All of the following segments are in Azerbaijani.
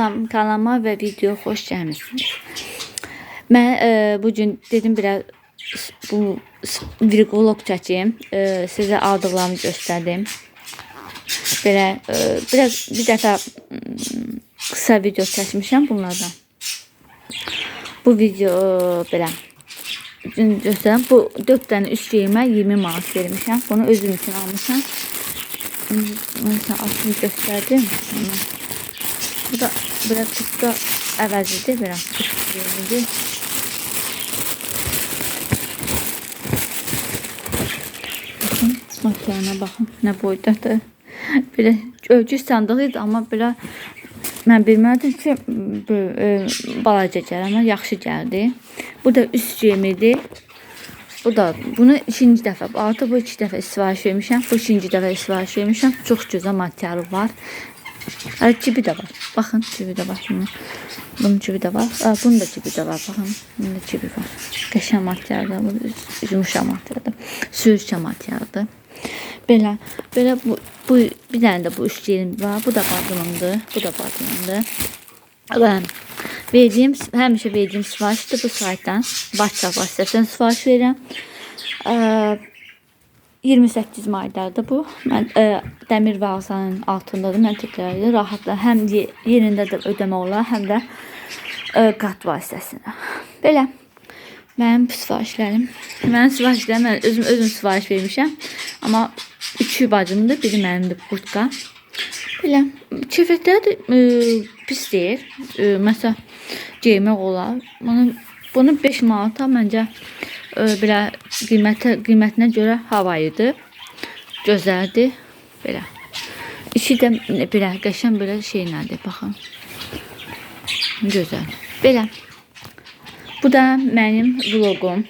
Kanalıma və video xoş gəlmisiniz. Mən bu gün dedim biraz bu bir vlog çəkeyim. Sizə aldıqlarımı göstərdim. Belə biraz bir dəfə qısa video çəkmişəm bunlardan. Bu video belə göstərəm. Bu 4 dənə üst geyimə 20 manat vermişəm. Bunu özüm üçün almışam. Mesela açım göstərdim. Bu da belə qısa əvəzidir, belə üst geyimidir. Baxın, materialına baxın, nə boydadır. Belə ölçü sandıq idi, amma belə mən bilmədim ki, balaca gəlir, amma yaxşı gəldi. Bu da üst geyimidir. Bu da bunu ikinci dəfə, artıq bu iki dəfə sifariş vermişəm. Bu ikinci dəfə sifariş vermişəm. Çox gözəl materialı var. Hələ cibi də var. Baxın, cibi də var. Bunun cibi də var. Bunun da cibi də var. Baxın, bunun da cibi var. Qəşəng materialdır. Bu yumşaq materialdır. Sürükə materialdır. Belə, belə bu bir dənə də bu üst geyim var. Bu da bacımındır. Bu da bacımındır. Və verdiyim, həmişə verdiyim sifarişdir bu saytdan. WhatsApp vasitəsilə sifariş verirəm. 28 maydadır bu. Mən dəmir vağzalının altındadır. Mən təkrar edirəm. Rahatla həm yerində də ödəmə olar, həm də kart vasitəsilə. Belə. Mənim sifarişlərim. Mənim sifarişlərim mən özüm sifariş vermişəm. Amma üçü bacımdır, biri mənimdir kurtka. Belə. Keyfiyyətləri də pis deyil. Məsələn, geymək olar. Bunu 5 manata məncə belə qiymətinə görə havayıdır. Gözəldir. Belə. İçi də belə qəşəng belə şeylədir. Baxın. Gözəl. Belə. Bu da mənim vloqum.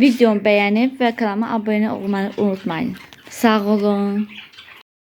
Videomu bəyənib və kanalıma abunə olmayı unutmayın. Sağ olun.